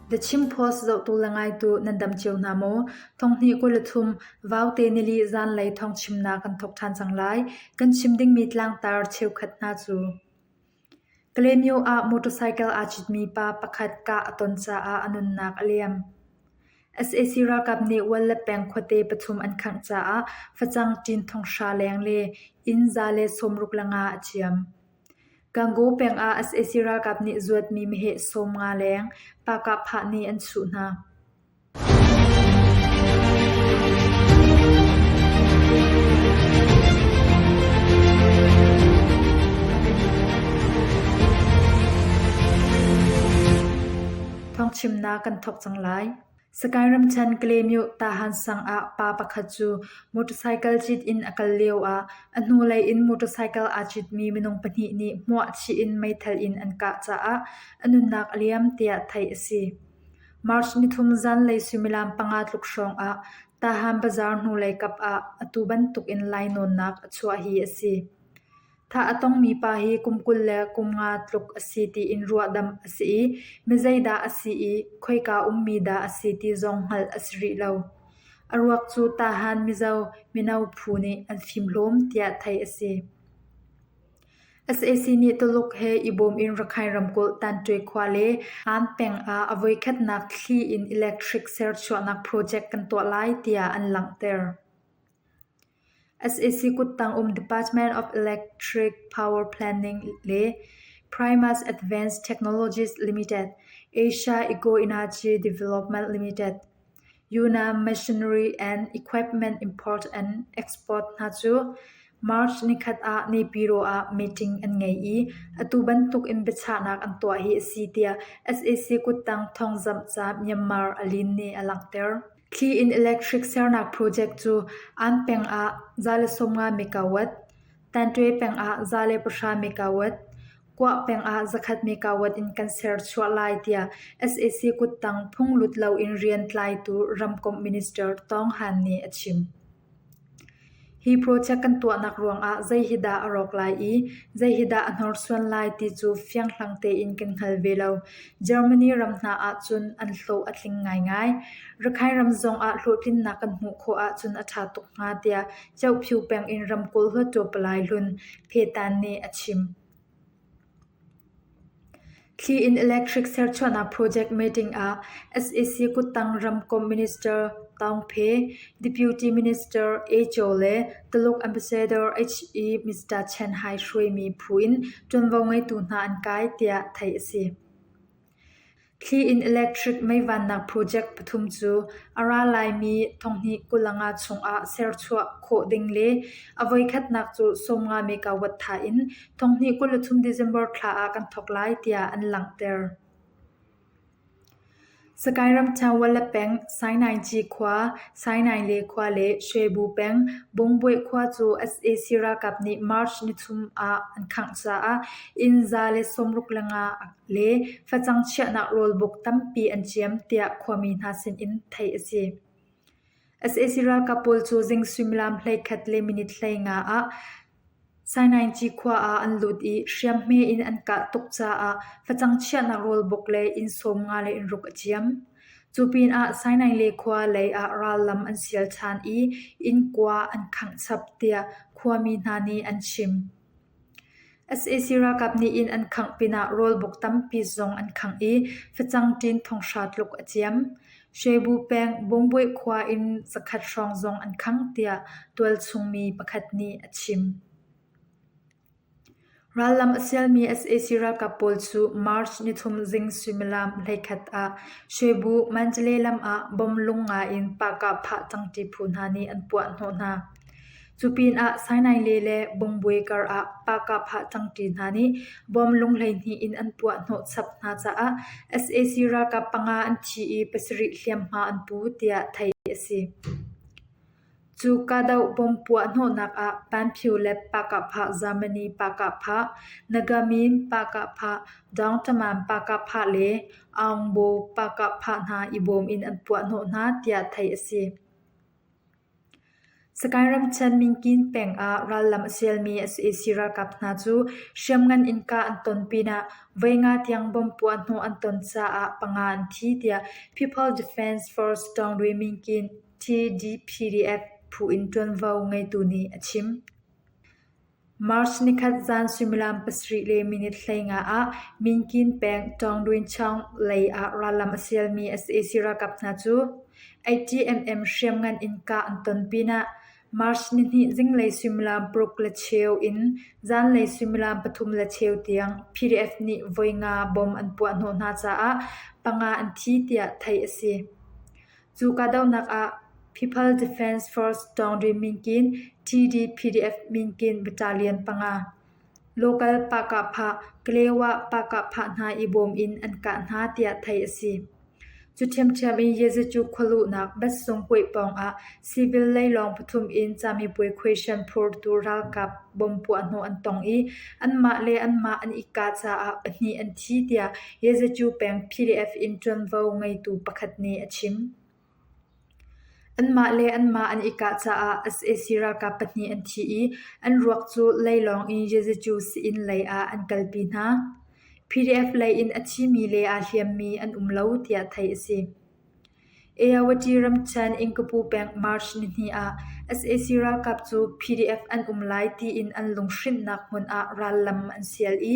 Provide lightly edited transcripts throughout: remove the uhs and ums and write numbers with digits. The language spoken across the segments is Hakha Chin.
The Chin Post zohtu le ngaitu nan dam cio hna maw? Thonghnih 23 Vaute nili zanlei thawngchimnak kan thawk ṭhan cang lai. Kan chim dingmi tlangtar cheukhat hna cu: Kalaymyo ah motorcycle aa citmi pa pakhat kah a ton caah a nunnak a liam. Sac ralkap nih Walla peng khuate pathum an khangh caah facang ṭin thonghra leng le inn 165 a ciam. Gangaw peng ah sac ralkap nih zuatmi meheh 50 leng Pakah-phah nih an chuh hna. Thawngchimnak kan thawk cang lai. Sakae ramṭhen Kalaymyo Tahan sang ah pa pakhat cu motorcycle cit in a kal lio ah a hnulei in motorcycle aa citmi minung pahnih nih hmuahchih in meithal in an kah caah a nunnak a liam tiah theih a si. March nithum zanlei suimilam panga tluk hrawng ah Tahan bazaar hnulei kap ah atu bantuk in lainawnnak a chuah hi a si. Thah a tongmi pa hi kum 20 le kum nga tluk a si tiin ruahdamh a si i mi zeidah a si i khoika ummi dah a si ti zong hngalh a si rih lo. A ruak cu Tahan Mizo mino phu nih an fimhlawm tiah theih a si. Sac nih Tuluk he i bawm in Rakhine ramkulh Tanṭwe khua le Ngan peng ah a voikhatnak thli in electric serchuahnak project kan tuah lai tiah an langhter. Sac kuttang um Department of Electric Power Planning le Primus Advanced Technologies Limited, Asia Eco Energy Development Limited, Yunnan Machinery and Equipment Import and Export hna cu March nikhat ah Naypyidaw ah meeting an ngei i atu bantuk in biachahnak an tuah hi a si tiah sac kuttang thawngzamhca Myanmar Alin nih a langhter. Thli in electric sernak project cu Ann peng ah 150 megawatt, Tanṭwe peng ah 110 megawatt, Kuah peng ah 100 megawatt in kan serchuah lai tiah sac kuttang phunglut loin rian tlaitu ramkomh minister Tawng Han nih a chim. Hi project kan tuahnak ruangah zei hi dah a rawk lai i zei hi dah a hnorsuan lai ti cu fianghlang tein kan hngal ve lo. Germany ram hna ahcun an hlawh a tling ngaingai. Rakhine ram zongah hlawhtlinnak kan hmuh khawh ahcun a ṭha tuk hnga tiah Kyaukphyu peng in ramkulh Hluttaw Palai hlun Phetan nih a chim. Thli in electric serchuahnak project meeting ah sac kuttang ramkomh minister Taung Phe, Deputy Minister A Kyaw le Tuluk Ambassador H.E. Mr. Chen Hai hruaimi phu in ṭuanvo ngeitu hna an kai tiah theih a si. Thli in electric meivannak project pathum cu a ra laimi 2025 chungah serchuah khawh ding le a voikhatnak cu 50 megawatt tha in 2023 December thla ah kan thawk lai tiah an langhter. Sagaing ramṭhen Walla peng, Sainaingyi khua, Sainaingle khua le Shwebu peng, Bungbuai khua cu sac ralkap nih March nithum ah an khangh caah inn 165 le facang chiahnak rawlbuk tampi an ciam tiah khuami hna sin in theih a si. Sac ralkap pawl cu zing suimilam 11 le minute 15 ah Sainaingci khua ah an lut i hriamhme in an kah tuk caah facang chiahnak rawlbuk le inn 50 le inn ruk a ciam. Cu pinah Sainaingle khua lei ah rallam an sial ṭhan i inn kua an khangh chap tiah khuami hna nih an chim. Sac ralkap nih inn an khangh pinah rawlbuk tampi zong an khangh i facang ṭin thonghra tluk a ciam. Shwebu peng Bungbuai khua inn zakhat hrawng zong an khang tiah tualchung mi pakhat nih a chim. Rallam a sialmi sac ralkap pawl cu March nithum zing suimilam 11 ah Shwebu Mandalay lam ah bom lung nga in pahkah-phah ṭangṭi phu hna nih an puah hnawh hna. Cu pinah Sainaile le Bungbuai kar ah pahkah-phah ṭangṭi hna nih bom lung 12 in an puah hnawh chap hna caah sac ralkap panga an thi i pasarih hliamhma an pu, tiah theih a si. Cu kahdoh bomb puah hnawhnak ah Panpyu le Pahkahphah Germany Pahkahphah, Nagamin Pahkahphah, Daungtamam Pahkahphah le Aungbaw Pahkahphah hna i bawm in an puah hnawh hna tiah theih a si. Sagaing ramṭhen Minkin peng ah rallam a sialmi sac ralkap hna cu hriamngan in kah an ton pinah voi nga tiang bomb puah hnawh an ton caah panga an thi tiah People Defense Force Taungdwe Minkin TDPDF phu in ṭuanvo ngeitu nih a chim. March nikhat zan suimilam 7:15 ah Minkin peng Taungdwin Chaung lei ah rallam a sialmi sac ralkap hna cu 80mm hriamngan in kah an ton pinah March nihnih zinglei suimilam 6:15 in zanlei suimilam 3:15 tiang PDF nih voi nga bom an puah hnawh hna caah panga an thi tiah theih a si. Cu kahdohnak ah People Defense Force Taungdwin Minkin TD-PDF Minkin Battalion panga, Local Pahkahphah Kalewa Pahkahphah hna i bawm in an kah hna tiah theih a si. Cu ṭhiamṭhiam in Yezicu khualuhnak Batsung kuih pawngah civil leilawng pathum in camipuai khuaihrian phurtu ralkap bom puahhnawh an tong i anmah le anmah an i kah caah pahnih an thi tiah Yezicu peng PDF in ṭuanvo ngeitu pakhat nih a chim. Anmah le anmah an i kah caah sac ralkap pahnih an thi i an ruak cu leilawng in Yezicu sii-inn lei ah an kalpi hna. PDF lei in a thimi le aa hliammi an um lo tiah theih a si. Ayeyawady ramṭhen Ingkapu peng March nihnih ah sac ralkap cu PDF an um lai tiin an lunghrinhnak hmun ah rallam an sial i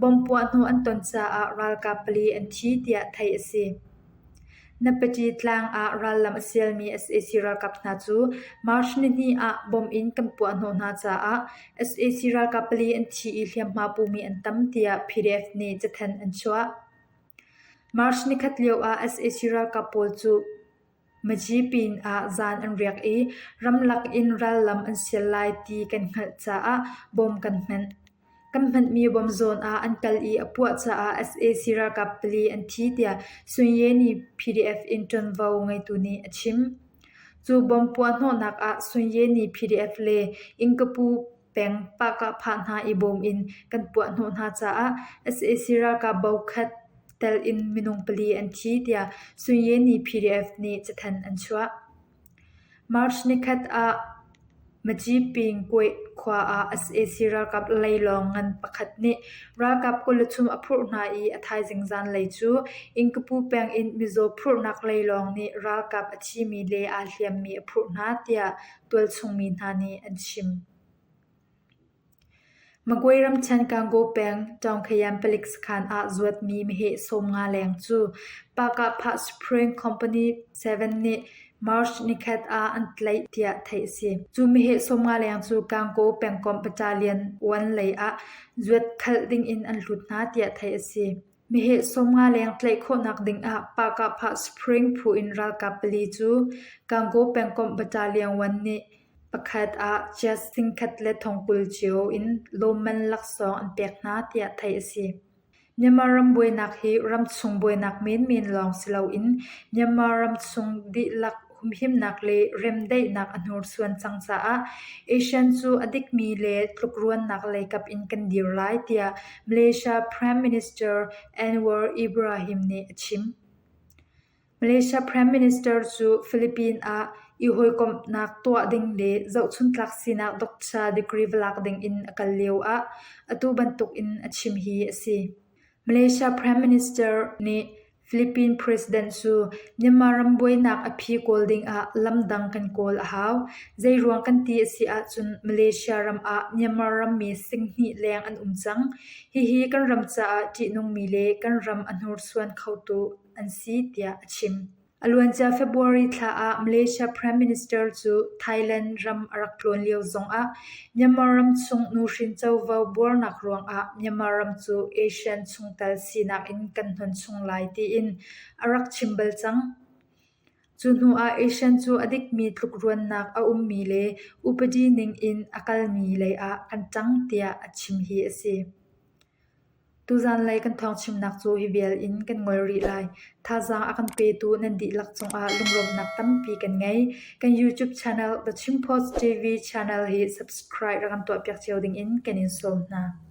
bomb puah hnu an ton caah ralkap pali an thi tiah theih a si. Napati tlang ah rallam a sialmi sac ralkap hna cu March nihnih ah bomb in kan puah hnawh hna caah sac ralkap pali an thi i hliamhma pumi an tam tiah PDF nih cathanh an chuah. March nikhat lioah sac ralkap pawl cu Majipin ah zan an riak i ramlak in rallam an sial lai ti kan hngalh caah bom kan hmanh. Kan hmanhmi bom zawn ah an kal i a puah caah sac ralkap pali an thi tiah Sunyani PDF in ṭuanvo ngeitu nih a chim. Cu bom puah hnawhnak ah Sunyani PDF le Ingkapu peng Pahkahphah hna i bawm in kan puah hnawh hna caah sac ralkap bokhat tel in minung pali an thi tiah Sunyani PDF nih cathanh an chuah. March nikhat ah Majipingkuih khua ah sac ralkap leilawng ngan pakhat nih ralkap 23 a phurh hna i a thaizing zanlei cu Ingkapu peng in mizaw phurhnak leilawng nih ralkap a thimi le aa hliammi a phurh hna tiah tualchung mi hna nih an chim. Magway ramṭhen Gangaw peng Taungkhayan palik sakhan ah zuatmi meheh 50 leng cu Pahkahphah Spring Company 7 nih March nikhat ah an tlaih tiah theih a si. Cu meheh 50 leng cu Gangaw pengkomh Battalion 1 lei ah zuatkhalh dingin an hlut hna tiah theih a si. Meheh 50 leng tlaih khawhnak dingah Pahkahphah Spring phu in ralkap pali cu Gangaw pengkomh Battalion 1 nih pakhat ah kyat 120 cio in lawmman laksawng an pek hna tiah theih a si. Myanmar ram buainak hi ramchung buainak menmen lawng si loin Myanmar ramchung dihlak humhimnak le remdaihnak a hnursuan cang caah ASEAN cu a dikmi le tlukruannak leikap in kan dir lai tiah Malaysia Prime Minister Anwar Ibrahim nih a chim. Malaysia Prime Minister cu Philippines ah i hawikomhnak tuah ding le zohchuntlak sinak doctor degree va lak ding in a kal lio ah atu bantuk in a chim hi a si. Malaysia Prime Minister nih Philippine President cu Myanmar ram buainak a phi kawl dingah lamdang kan kawl a hau. Zeiruang kan ti a si ahcun Malaysia ram ah Myanmar rammi 2,000 leng an um cang. Hihi kan ram caah ṭihnungmi le kan ram a hnursuan khotu an si tiah a chim. A luancia February thla ah Malaysia Prime Minister cu Thailand ram a rak tlawn lio zongah Myanmar ramchung nuhrin covo buarnak ruangah Myanmar ram cu ASEAN chungtel sinak in kan hnon chung lai tiin a rak chim bal cang. Cu hnu ah ASEAN cu a dikmi tlukruannak a ummi le upadi ning in a kalmi lei ah kan ṭang tiah a chim hi a si. Tuzanlei kan thawngchimnak cu hi vial in kan ngol rih lai. Thazaang a kan petu nan dihlak cungah lunglawmhnak tampi kan ngei. Kan YouTube channel The Chin Post TV channel hi subscribe rak kan tuahpiak cio dingin kan in sawm hna.